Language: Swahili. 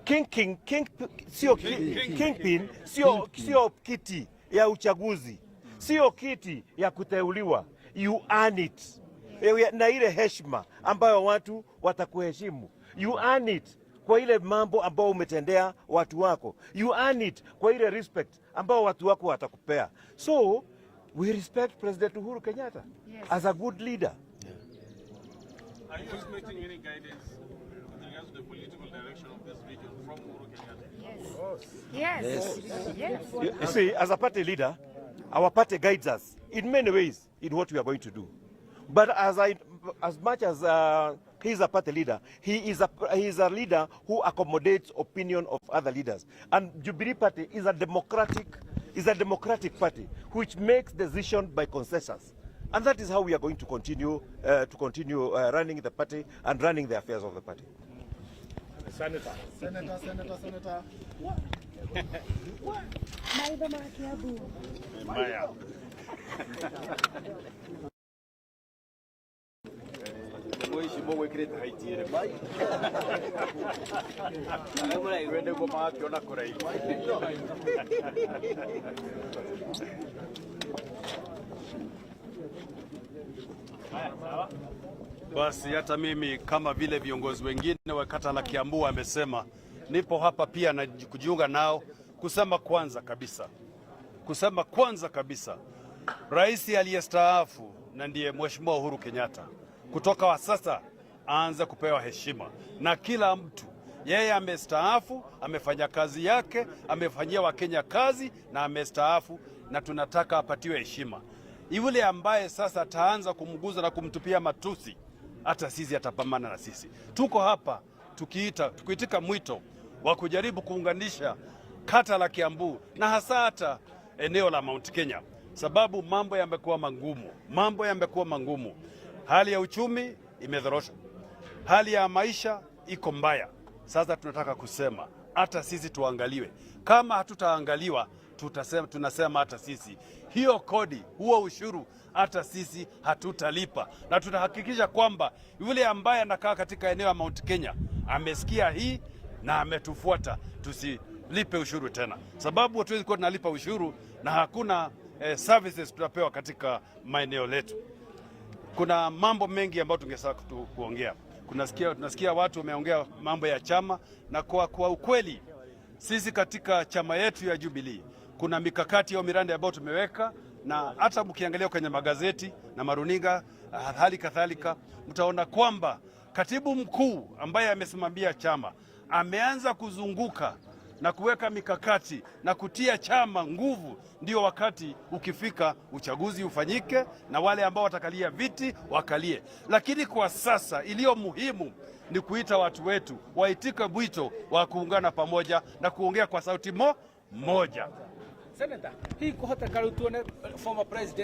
King, sio kingpin, sio kiti ya uchaguzi, sio kiti ya kuteuliwa. You earn it na ile heshima ambayo watu watakuheshimu. You earn it kwa ile mambo ambayo umetendea watu wako. You earn it kwa ile respect ambayo watu wako watakupea. So we respect President Uhuru Kenyatta as a good leader. Are you expecting any guidance with regards to the political direction of this region from Uhuru Kenyatta? Yes. You see, as a party leader, our party guides us in many ways in what we are going to do. But as much as he is a party leader, he is a leader who accommodates opinion of other leaders. And Jubilee Party is a democratic party which makes decision by consensus. And that is how we are going to continue running the party and running the affairs of the party. Senator. Senator, Senator, Senator. Maitho ma Kiambu. Maya. Ici mũgwĩkĩrĩte height ĩrĩkũ? Wende guo magakĩona kũraihu. Basi hata mimi kama vile viongozi wengine wa kata la Kiambu amesema, nipo hapa pia na kujiunga nao kusema kwanza kabisa rais aliyestaafu na ndiye Mheshimiwa Uhuru Kenyatta kutoka wa sasa aanze kupewa heshima na kila mtu. Yeye amestaafu, amefanya kazi yake, amefanyia Wakenya kazi na amestaafu, na tunataka apatiwe heshima. Yule ambaye sasa ataanza kumguza na kumtupia matusi, hata sisi atapambana na sisi. Tuko hapa tukiitika mwito wa kujaribu kuunganisha kata la Kiambu na hasa hata eneo la Mount Kenya, sababu mambo yamekuwa magumu, mambo yamekuwa magumu. Hali ya uchumi imedhorosha, hali ya maisha iko mbaya. Sasa tunataka kusema hata sisi tuangaliwe. Kama hatutaangaliwa, tutasema, tunasema hata sisi hiyo kodi, huo ushuru, hata sisi hatutalipa, na tutahakikisha kwamba yule ambaye anakaa katika eneo la Mount Kenya amesikia hii na ametufuata, tusilipe ushuru tena, sababu hatuwezi kuwa tunalipa ushuru na hakuna services tunapewa katika maeneo letu. Kuna mambo mengi ambayo tungesaka kuongea. Tunasikia watu wameongea mambo ya chama, na kwa ukweli sisi katika chama yetu ya Jubilee kuna mikakati au miradi ambayo tumeweka, na hata mkiangalia kwenye magazeti na maruninga hali kadhalika, mtaona kwamba katibu mkuu ambaye amesimamia chama ameanza kuzunguka na kuweka mikakati na kutia chama nguvu, ndio wakati ukifika uchaguzi ufanyike na wale ambao watakalia viti wakalie. Lakini kwa sasa iliyo muhimu ni kuita watu wetu waitike mwito wa kuungana pamoja na kuongea kwa sauti moja. Senator, hihi kũhoteka rĩu tuone former president